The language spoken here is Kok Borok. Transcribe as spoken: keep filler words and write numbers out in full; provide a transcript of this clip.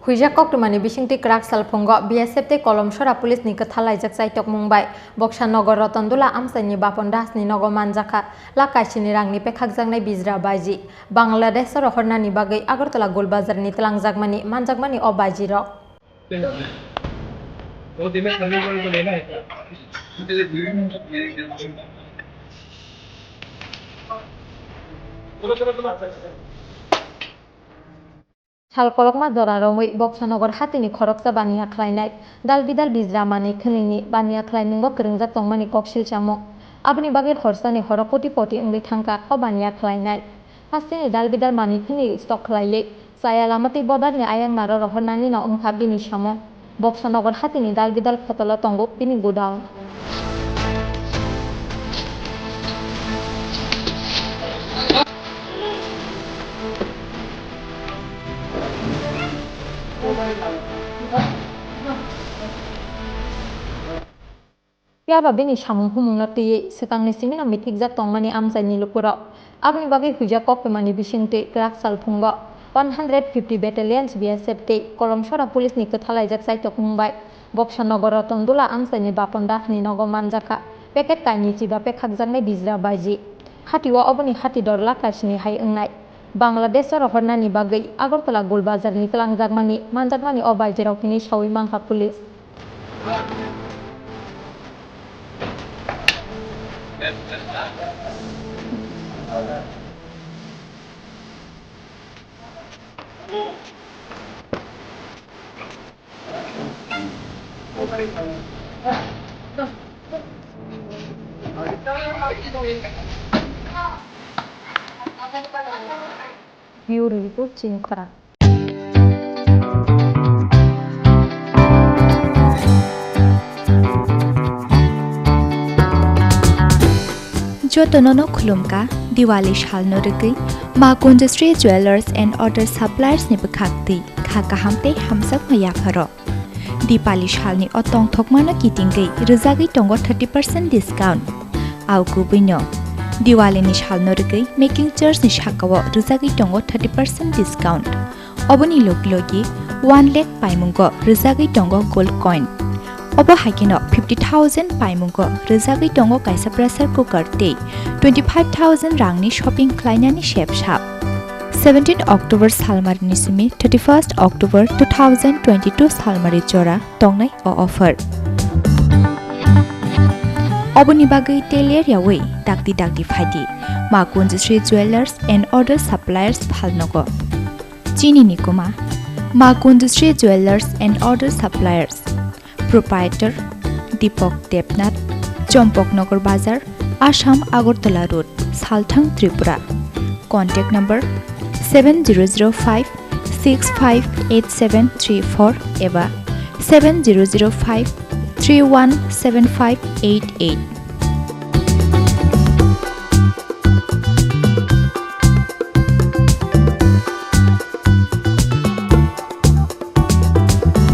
Huijak koktwmani bisingtwi kwrak salphungo B S F tei Kolomsora police ni kwthalaijak chaitokmung bai Boksa Nogor Rotondula amchaini Bapon Das ni nogo manjakha lakh kaisini rangni pekhakjaknai bijra baji. Bangladesh o rohornani bagwi Agartala Gul Bazar ni twlangjakmani manjakmani o baji rok. Sal kolokma jora romwi Boksa Nogor hatini khoroksa baniya khlainai dal bidal bijra manwi khwnwini baniya khlaimungbo kwrwngjak tongmani koksil chamung. Aboni bagwi horsani horo koti poti wngwi thangkha o baniya khlainai. Hasteni dal bidal manwi khwnwi stock khlaiwi chaya lama tei bodarni ayang naro rohornanino wngkha bini samung. Boksa Nogor hatini dal bidal khotolo tongo bini godown. Phiya ba bini samung humungno twiwi swkangni simino mithikjak tongmani amchaini lukurok. Aboni bagwi huijak koktwmani bisingtwi kwrak salphungo one hundred fifty Battalions B S F tei Kolomsora Police ni kwthalaijak chaitokmung bai Boksa Nogor Rotondula amchaini Bapon Das ni nogo manjakha packet kainwi chiba pekhakjaknai bijra baji. Hatio oboni hati dor lakh kaisini hai wngnai. Bangladesh o rohornani bagwi Agartala Gul Bazar ni twlangjakmani manjakmani o baijirok hinwi sawi mankha police. Bureau Report, Chini Khorang. Jotono no khulumkha Diwali salno rwgwi Ma Kunjasri Jewellers and Other Suppliers ni bwkhak twi kha kaham tei hamjakma yapharo. Dipali salni o tongthokmano kitingwi rwjagwi tongo thirty percent discount. Au kubuino Diwalini salno rwgwi making charge ni sakao rwjagwi tongo thirty percent discount. Oboni logi logi one lakh paimungo rwjagwi tongo gold coin. Obo haikheno fifty thousand paimungo rwjagwi tongo kaisa pressure cooker tei twenty five thousand rangni shopping khlainani sep sap. Seventeen October salmarini simi thirty-first October two thousand twenty-two salmari jora tongnai o offer. Oboni bagwi teler yawi dakti dakti phaidi Ma Kunjasri Jewellers and Other Suppliers phalnogo. Chini ni kuma Ma Kunjasri Jewellers and Other Suppliers. Proprietor Deepak Debnath, Champaknagar Bazar, Assam Agartala Road, Salthang, Tripura. Contact number seven zero zero five six five eight seven three four eba seven zero zero five three one seven five eight eight.